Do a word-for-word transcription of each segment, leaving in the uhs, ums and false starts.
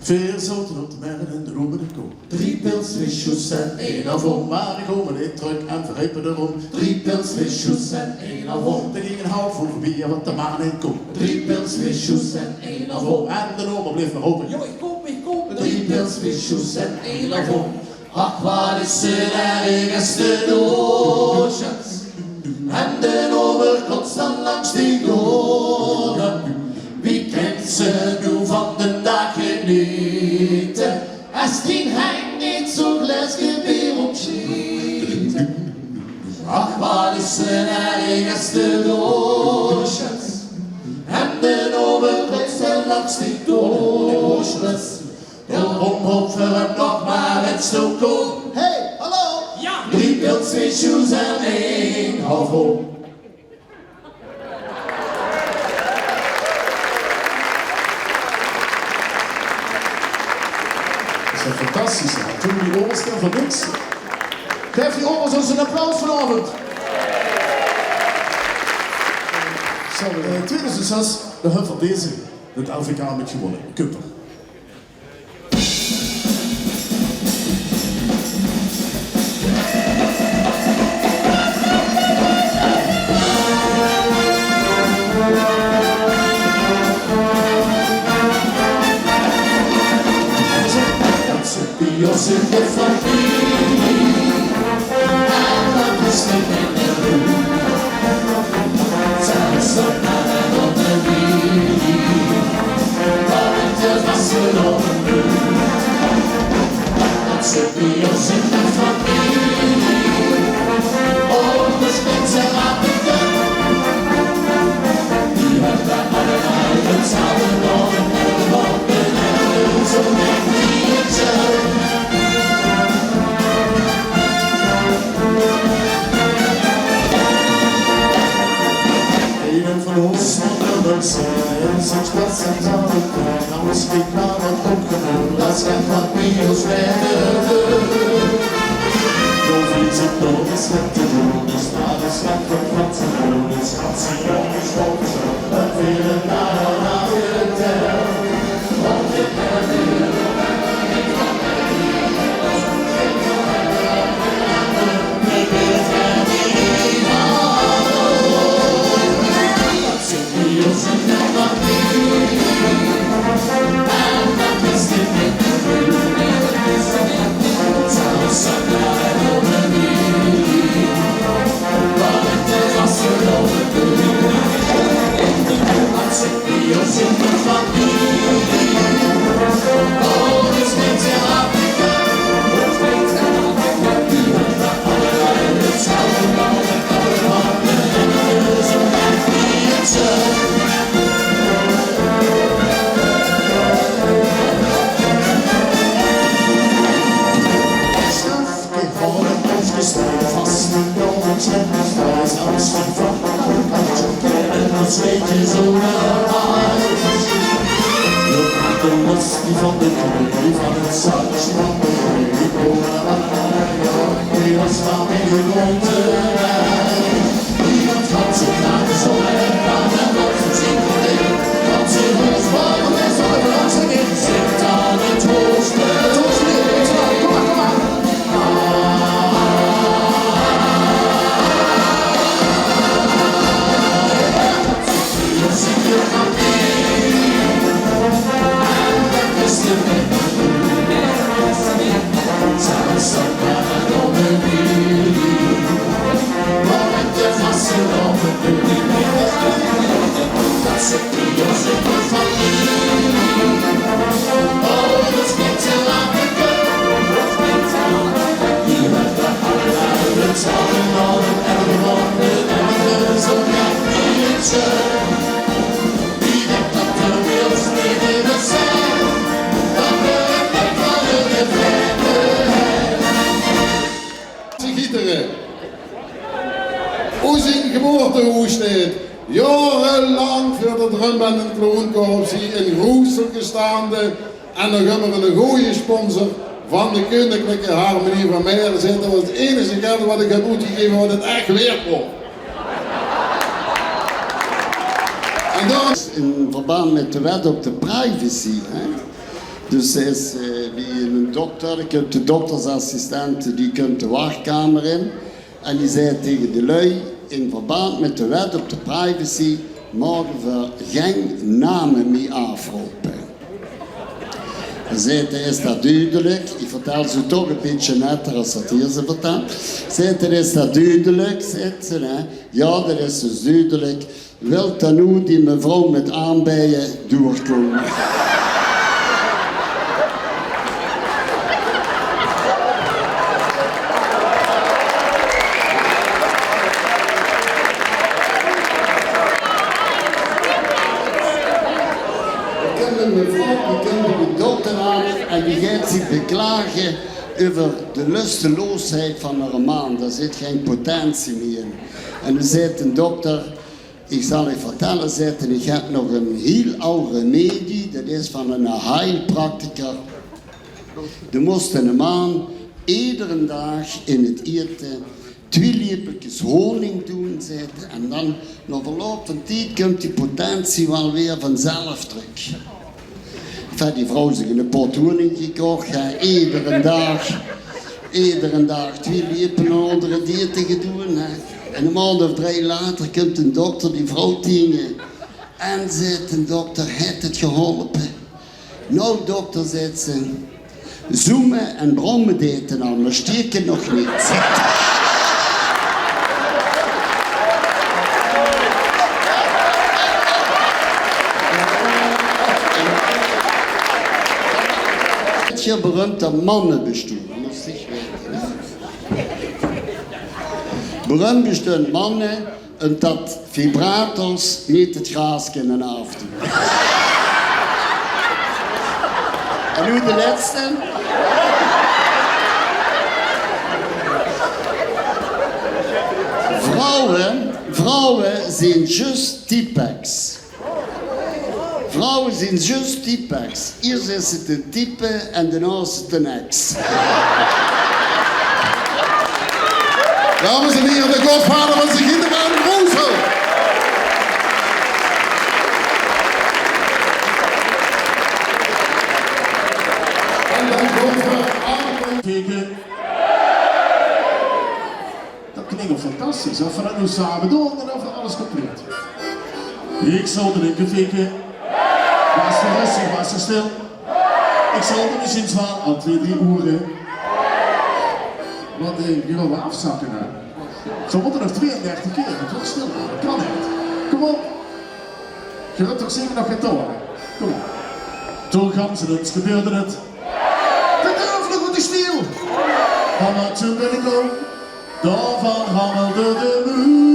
Veer zote op de Merret in de Loemenkoop. Drie pils, twee sjoes en ein half om. Mer ich kóm neet trök en veer repe d'róm. Drie pils, twee sjoes en ein half om. D'r ging ein half oer veurbie, jao, wat de maan in koop. Drie pils, twee sjoes en ein half om. En de oma bleef mer rope: "Jo, ich kóm, ich kóm." Drie pils, twee sjoes en ein half om. Ach, wat is ze erg, de doosjes. En de oma constant langs die dore. Wie kènt ze noe van den daag genete, es dien Hein neet zoe'n glaeske beer opsjeet? Ach, wat is ze erg, de doosjes. En de oma constant langs die doosjes. De omroep veur 'm nog mer ins te kóm. Hey, hallo! Jao! Drie pils, twee sjoes en ein half om. Is dat fantastisch, hè? Toen die oors van niks. Gaef die oors ins ein applaus vanaovend. Zo, eh, tweeduizend zes, dao höbbe v'r deze, 't L V K mit gewónne. Kump d'r. Ein van ós mót d'r bie zeen, en zich dat ze talen, dan is die klaar opgenomen, dat is echt wat wie ons verder. Door fiets op door de stad te doen, dus daar is echt wat van te doen, dus gaat ze jongens op, en vele dagen aan je tel. Gietere. Oezing geboortehoes steit. Jaorelang veur de drumband en clownkorps hie in Groesel gestaande. En dan höbbe v'r 'ne gooje sponsor van de Keuninklike Harmonie van Meijer. Zit, dat waor 't einigste geld wat ich höb oetgegeve wat 't ech weerd waor. En dan in verband mit de wet op de privacy, hè. Dus is, eh, wie 'ne dokter, dan kump de doktersassistent, die kump de wachkamer in. En die zaet taenge de lui: "In verband mit de wet op de privacy moge v'r gein name mie aafrope." Dan zaet 'r: "Is dat dudelik?" Ich vertèl ze toch e bietje netter es dat hie ze vertèlt. Zaet 'r: "Is dat dudelik?" Zaet ze, hè. "Jao, dat is dus dudelik. Wilt dan noe die mevrouw mit aanbeje doorkómme?" Dao kump 'n mevrouw, die kump bie de dokter aan en die geit zich beklage euver de lusteloosheid van häöre maan. Dao zit gein potentie mie in. En dan zaet de dokter: "Ich zal uch vertèlle," zaet 'r, "ich höb nog 'n hiel aw remedie, dat is van 'ne heilpraktiker. Dao mós 'ne maan ederen daag in 't iete twie lepelkes honing doon," zaet 'r, "en dan, nao verloup van tied, kump die potentie waal weer vanzelf trök." Haet die vrouw zich 'ne pot honing gekoch, hè, ederen daag, ederen daag twie lepel ónger 't iete gedoon, hè. En 'n maond of drei later kump de dokter die vrouw taenge. En zaet de dokter: "Haet 't geholpe?" "Nou, dokter," zaet ze, "zoeme en bromme deit 't al, mer stieke nog neet." Hie berömp dat manne bestoon, mós ich weite, hè? Berömp bestoon manne, umdat vibrators neet 't graas kinne aafdoon. En noe de lètste. Vrouwe, vrouwe zeen zjus typex. Vrouwe zeen zjus typex. Iers is 't 'n type en daonao is 't 'n ex. Dames en heren, de godfather van Sint Gieter, Roesel. En dan komt er aan. Teken. Dat klinkt fantastisch. Of v'r dat noe same doon, dan höbbe v'r alles compleet. Ich zal d'r in fike. Waas te rustig, waas te stil. Ich zal d'r mesjiens waal al twee, drie oere. Want, eh, die wille v'r aafzakke, hè. Ze mótte nog tweeëndertig kier, dat is stil. Dat kan echt. Kom op. Geer höb toch zeker nog gein touw? Kom op. Toen gans in 't gebeurde 't. De deur vloog oet de stiel. Van wat toen binnekoom, daovan rammelde de moere.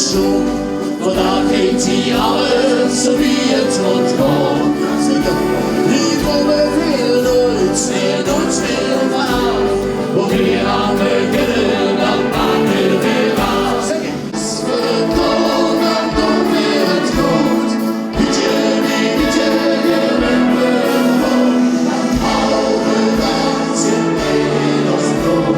Vandaag geit hie alles zoe wie 't mót gaon. Hie kómme veer noeats mie, noeats mie vanaaf. Wo veer aan beginne, dat make veer aaf. Zèk 't. Es veer 't doon, dan doon veer 't good. Bietje bie bietje gewinne veer. Halve dag zit in ós doel.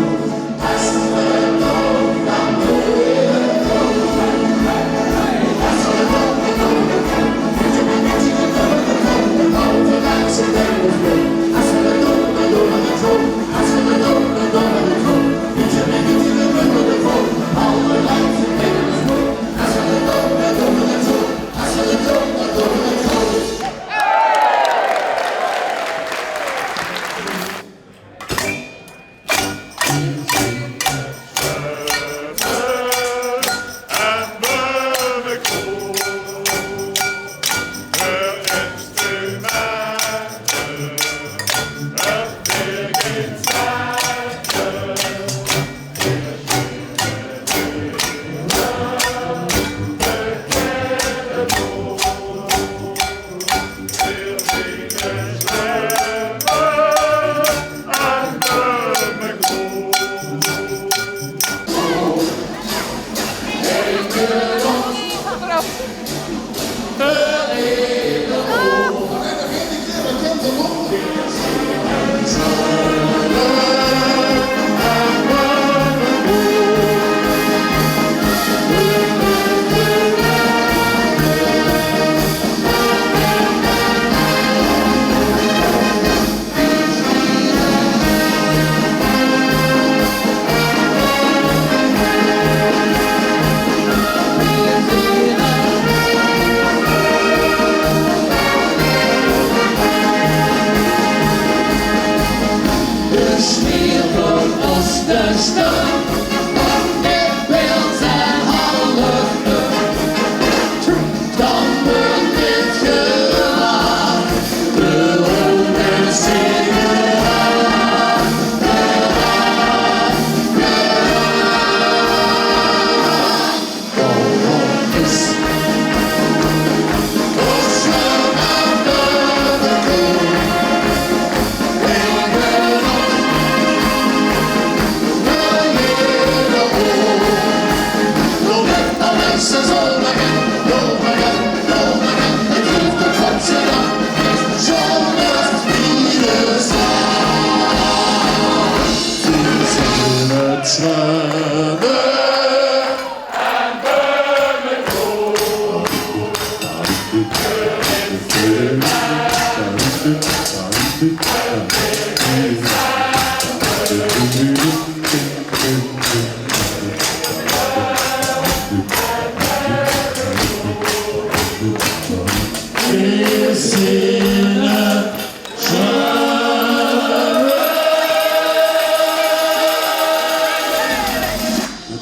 De sfeer veur ós te sjtörm, want 't wil zeen half. Dan weurt dit gewaar. De ronde zingere.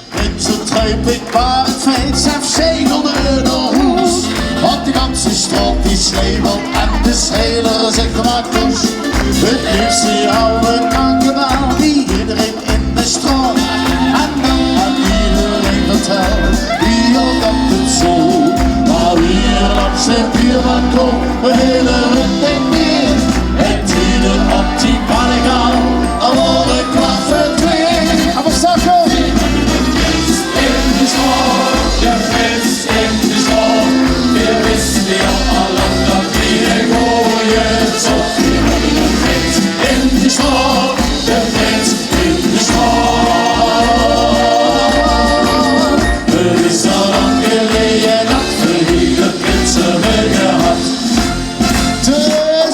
Prinse tröp in paardefeit, zelf zegelde 'r nao hoes. Want de ganse straot die sjreeuwde en de sjreeuwde zich gemaak poes. 't Leefste hawwe 'n akkebaal die ederein in de straot. En dan aan ederein vertèlde wie 'r dat 't zoe. Mer wie 'r langs de buurman koom, 'n hiel rundj neer. En die d'r op die ballegaal, al wore klaffe twee. Gaon v'r zakke. In de straot, de prins in de straot. Veer wiste al lang dat veer 'ne gooje zochte. In de straot, de prins in de straot. 't Is al lang geleje dat veer hie de prins höbbe gehad. De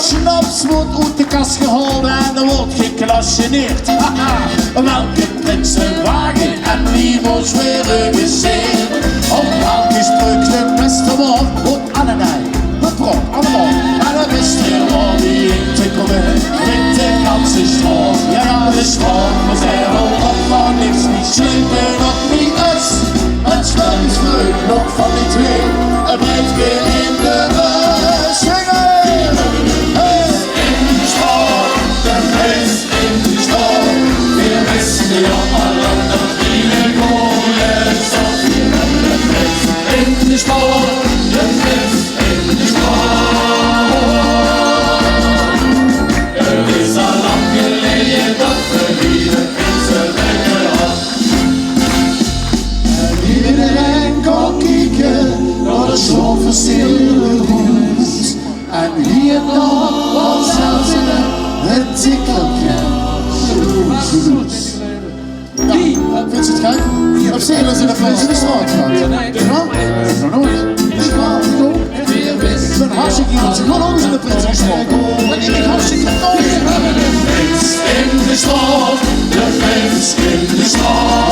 sjnaps weurt oet de kas gehaold en d'r weurt geklasjeneerd. Haha, welke prinse ware en wie mós waere gezeen. Op welke sjpreuk de bèste waor, weurt allebei bepraot, allemaol. En dan wis geer waor die in te kómme, mit de ganse sjtraot. Jao, jao, de sjtraot waor d'r al op, mer niks, die sjleupe nog neet oes. 't Sjpel is leuk, nog van die twee, 't blief weer in de bus. Zinge! Hey! In de sjtraot, de prins in de sjtraot. Veer wiste al lang dat veer 'ne gooje zochte. Stil hoes. En hie dan waal zelfs ein tikkelke. Vinjs se 't gek? Op zich is 't de prins in de straot gehad. Jao? Nog noeats. Ich waal, ich ouch. Ich bin hartstikke iemand. Ich waal ouch in de prins in de straot. En ich hartstikke nooit. De prins in de straot, de prins in de straot.